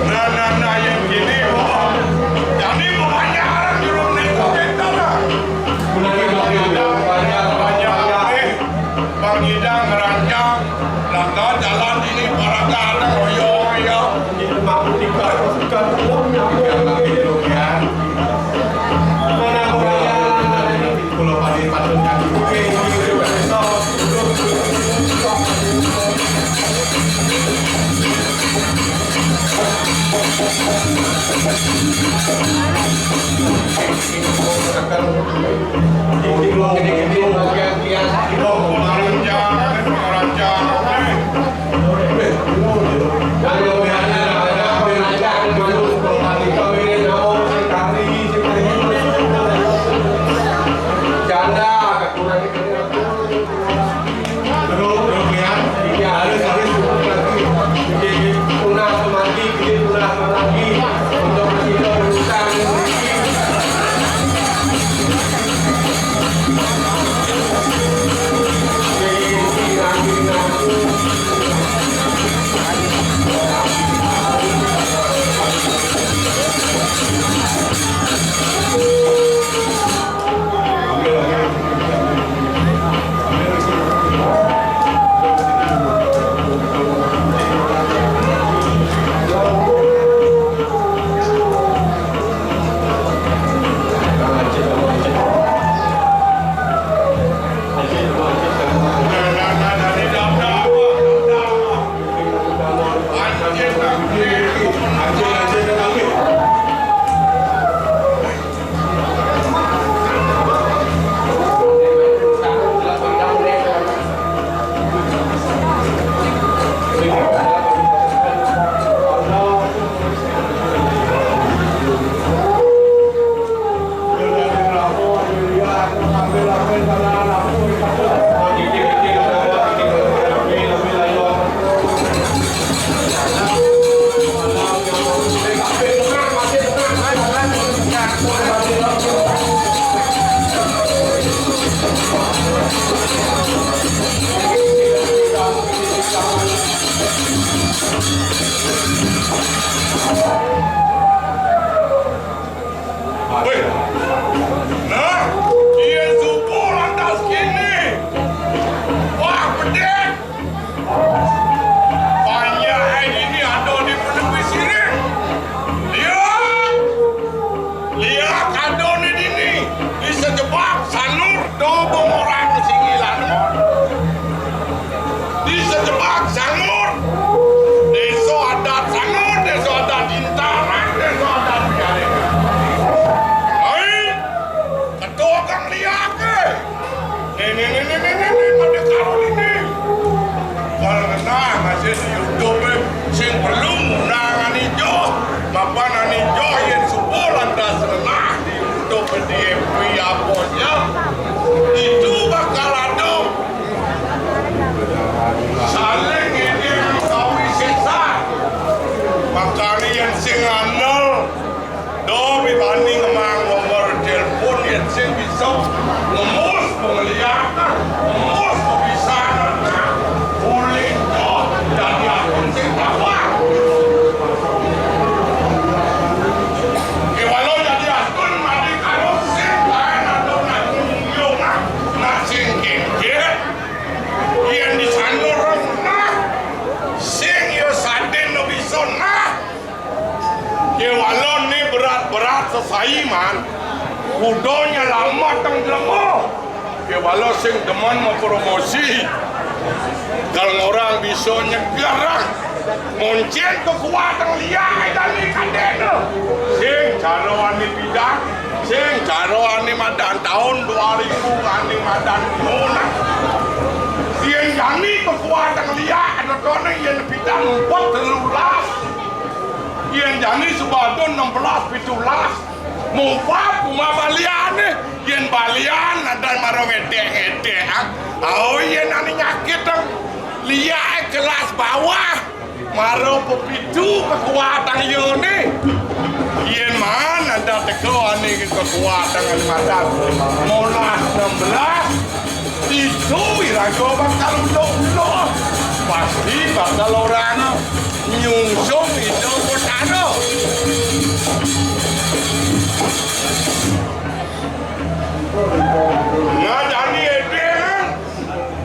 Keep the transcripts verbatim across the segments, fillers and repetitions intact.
Nah, nah, nah, yang gini, Bang. Jadi, makanya orang jurung nih, kita lah. Bang Idang, Bang Idang, eh. Bang Idang ngerancang, langkah jalan ini, para kadang, oh, iya, iya. Ini lima puluh tiga, bukan, bukan, bukan, bukan. Mana, Bang Idang? Kalau pada patut kan. Janda, kekurangan. Terus, terus, ya. Iya, harus, harus. Tunas mati, tunas mati. Untuk kita berusaha. Wéh. Nah, Yén subuh lantas kéné. Wah, pedih. Banyak ai dini ada di penepi sirih. Liak. Liak ada né dini. Di sejebak sanur do bongorang sing ilang. Di sejebak sanur. Désa adat sanur, désa adat Intaran, désa adat Biaring. Hai, ketua kang liaké. Né, né, né, pada karo ini. Kal kenal masih di YouTube, eh. Sing perlu ngundang Ani Jo. Mapan Ani Jo yén subuh lantas lenah di YouTube di F B apa nya. Itu bakal ada. Saling ini kawi sisa. Makané yén sing andel. Do bibani ngemang nomor telepon yén sing bisa ngemus pengliakan, ngemus kebisanan. Ulih do dadi akun sing tawar. Kéwala dadi akun mati karo sing lain atau nanggung nyungah, nak sing kéngkén. Yén di sana orang nah, sing ya sadin no bisa nah. Kéwala né berat-berat sesai, man. Kudu nyelamet teng jelema. Kéwala sing demen mempromosi. Kal ngorang bisa nyeger. Muncin kekuatan liak jani kadéna. Sing cara ané pidan, sing cara ané madan taun dua ribu ané madan muna. Yén jani kekuatan liak, ana toné yén pidan empat telulas. Yén jani sebada enam belas pitulas. Mupap kumaha baliané, yén balian ada mara ngedék-ngedék, ah. Ao yén ané nyakit, ah. Liaké kelas bawah, mara pepitu kekuatan iyané. Yén maan ada teka ané kekuatan ané madan molas enam belas, Ditu iraga bakal unduk-unduk. Pasti bakal orahanga nyungsung Ida Batara. Nah, jani édéng,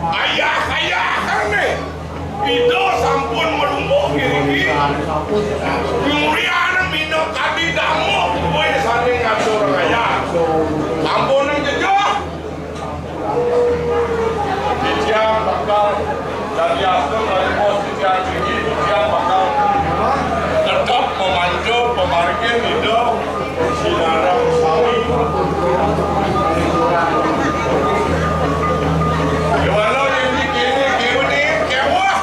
ayah-ayahané. Ida sampun malungguh iriki. Ngurian minakadi dama kuwi sané ngatur ayah. Sampun jejeh. Titiang bakal dadi atur dari pos titiang tinggi, titiang bakal tetep memanjur pemargin Ida Sinarang Sami. Kéwala yén di kéné kéweh, kéweh.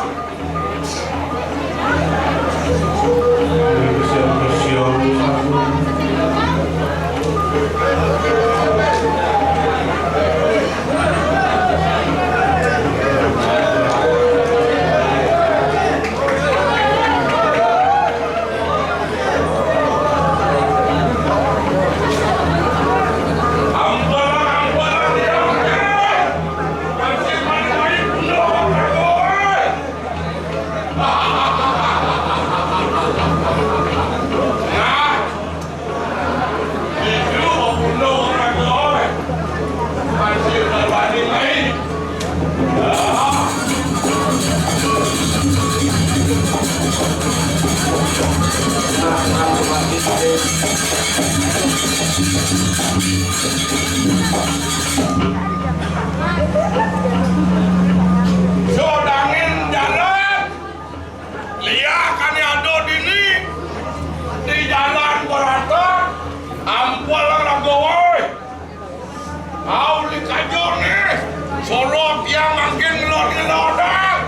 Sodangin jalan, liak ané ada dini, di jalan barata, ampun raga woi. Au, di kajone, solo tiang mangkin ngelot-ngelot, ah.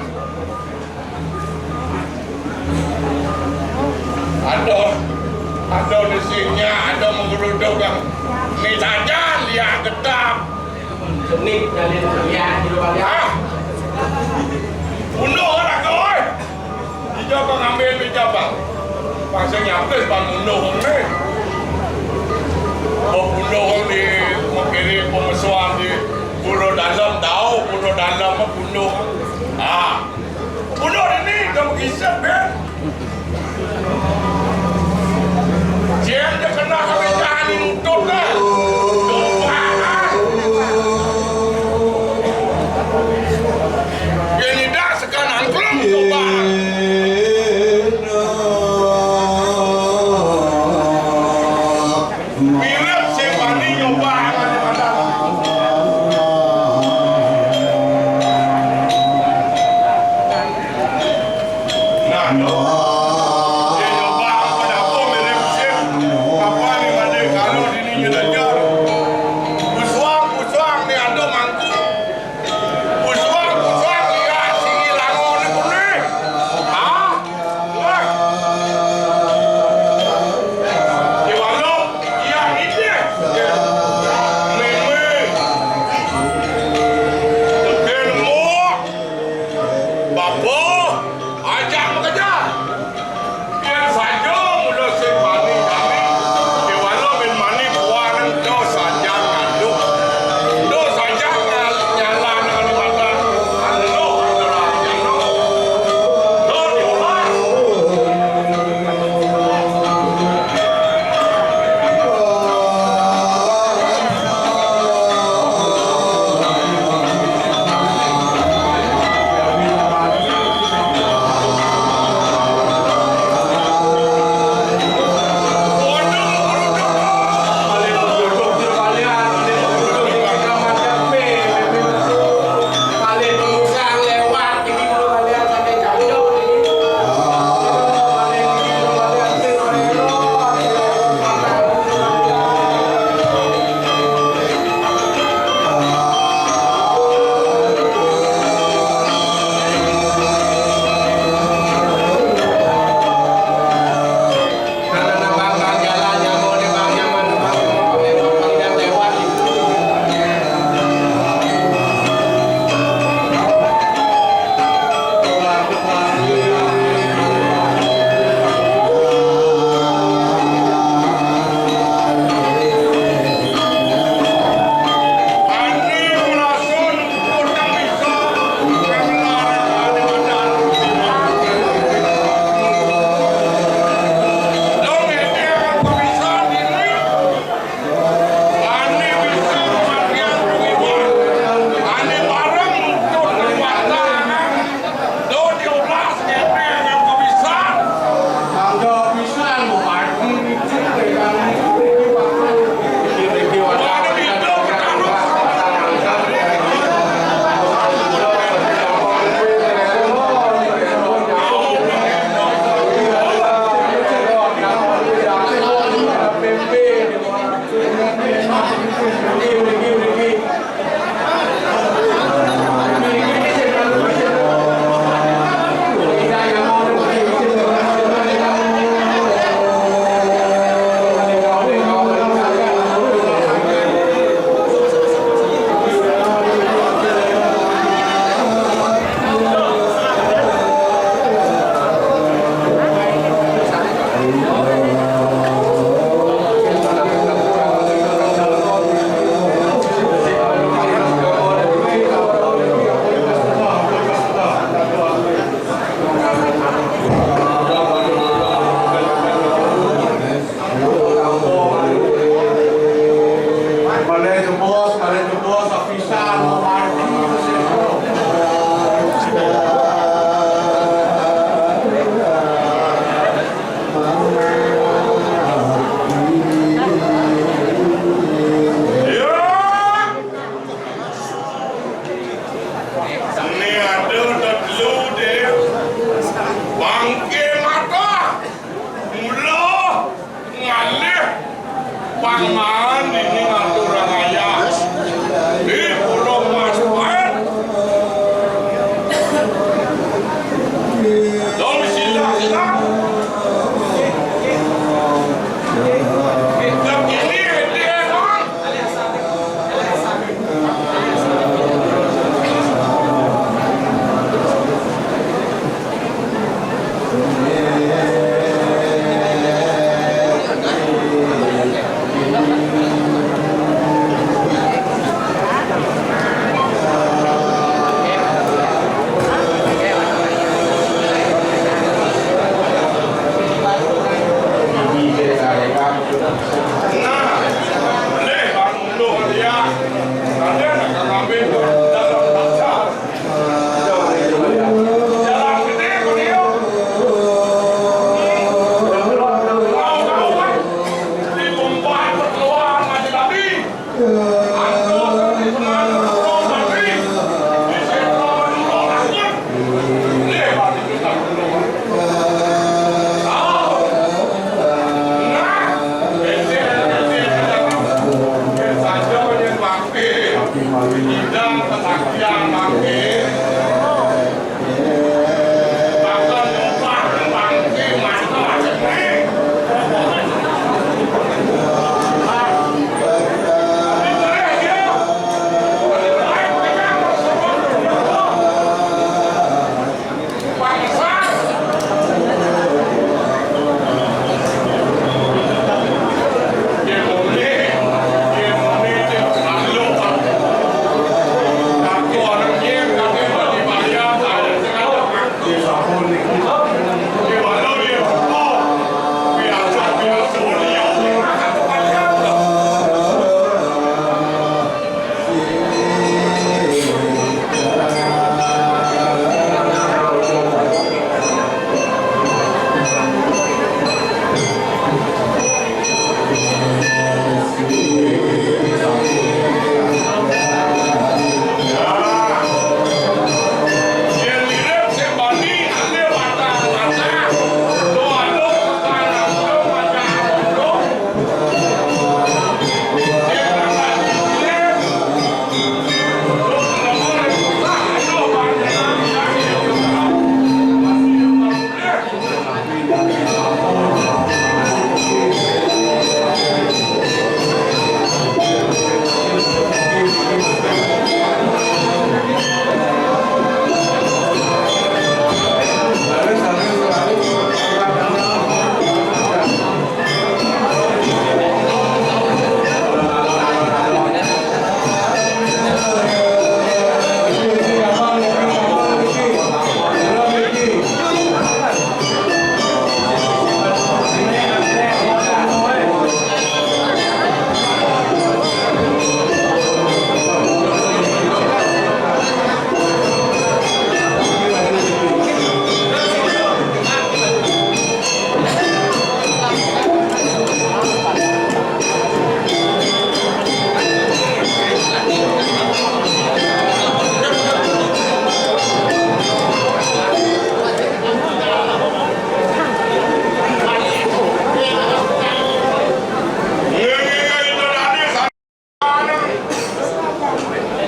Aduh, aduh, di sini, aduh, menggeruduk, ah. Ni saja, liak getap. Seni, jalin, liak, di luar, liak. Ah. Bunuh orang kau, eh. Dija bang ambil dija bang. Masa nyapis bang bunuh ni. Bang bunuh di mengkiri pemesuan di Pulau Dalam, tahu Pulau Dalam bunuh. Ah. Bunuh ini dah mengisap, eh. Jeng dia kena kami jahani nutup dah. Tumpah, ah. Dia ni dah sekarang angklung tumpah. Mirip sing wani nyoba. Nah,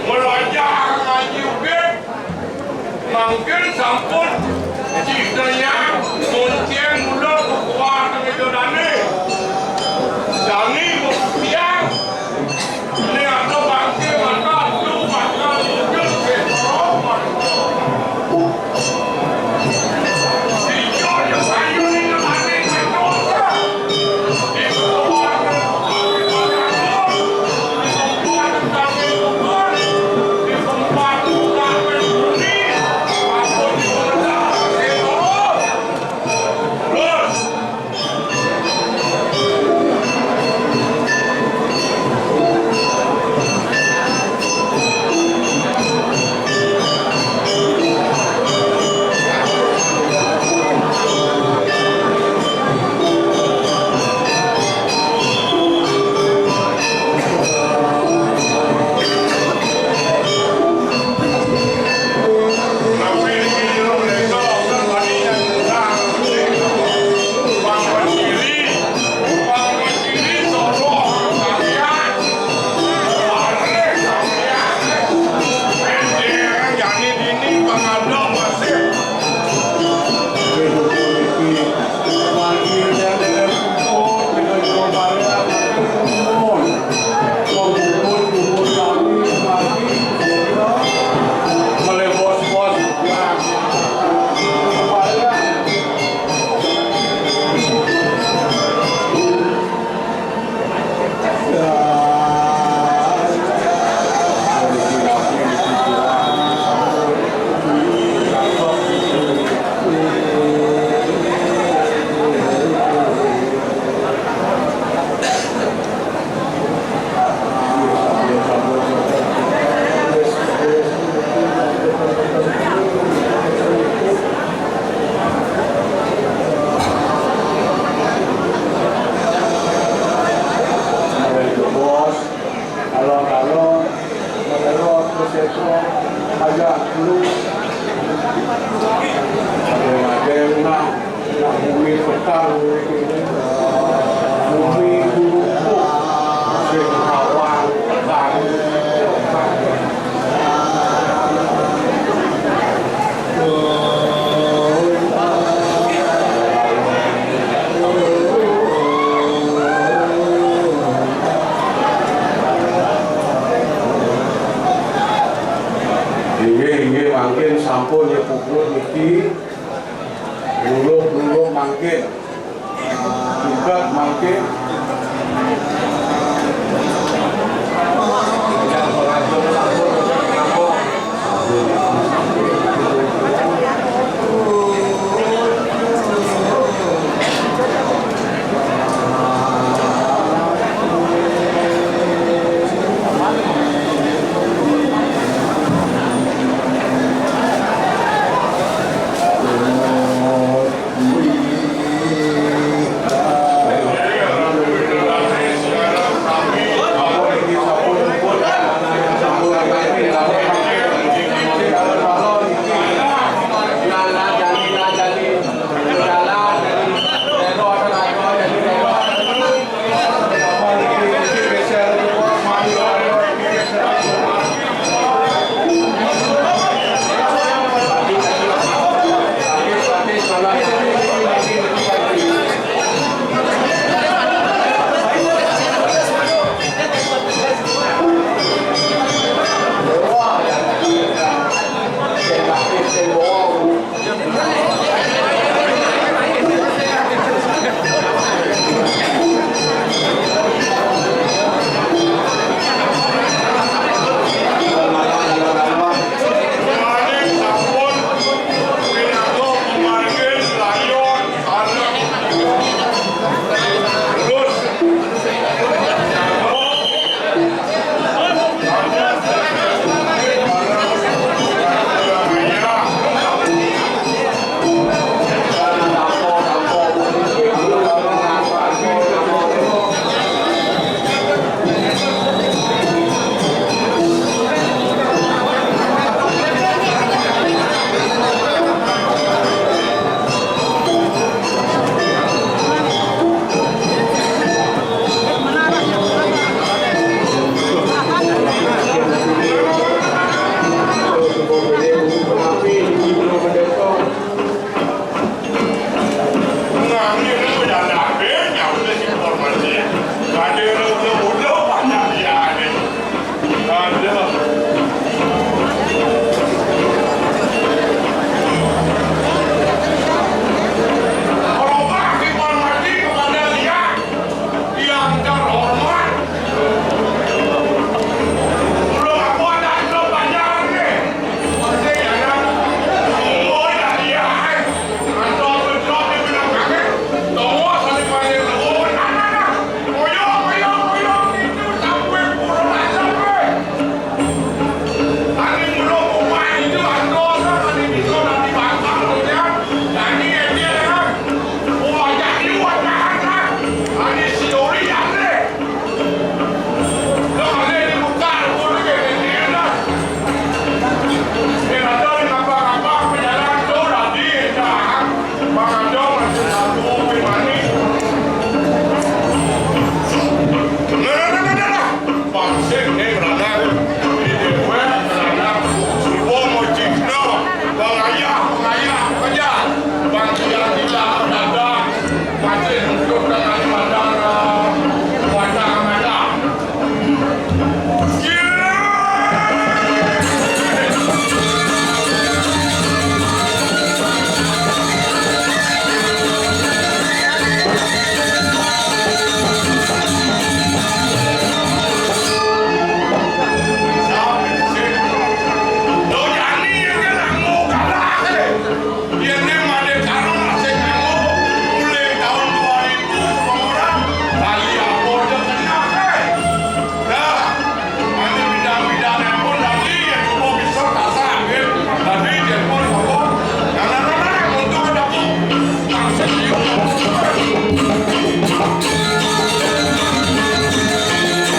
Mlajah ngaji ubit, mangkin sampun citanya moncéng mula kekuatan Ida Dané. Jani buktian, né ada bangké mata tu bakal wujud Pétrus. Aja lu. Ada-ada nah, nah, bumi petang, bumi guru, sing hawang, petang. Inggih, inggih, mangkin sampun ya puput niki. Luluh, luluh mangkin. Singkat mangkin.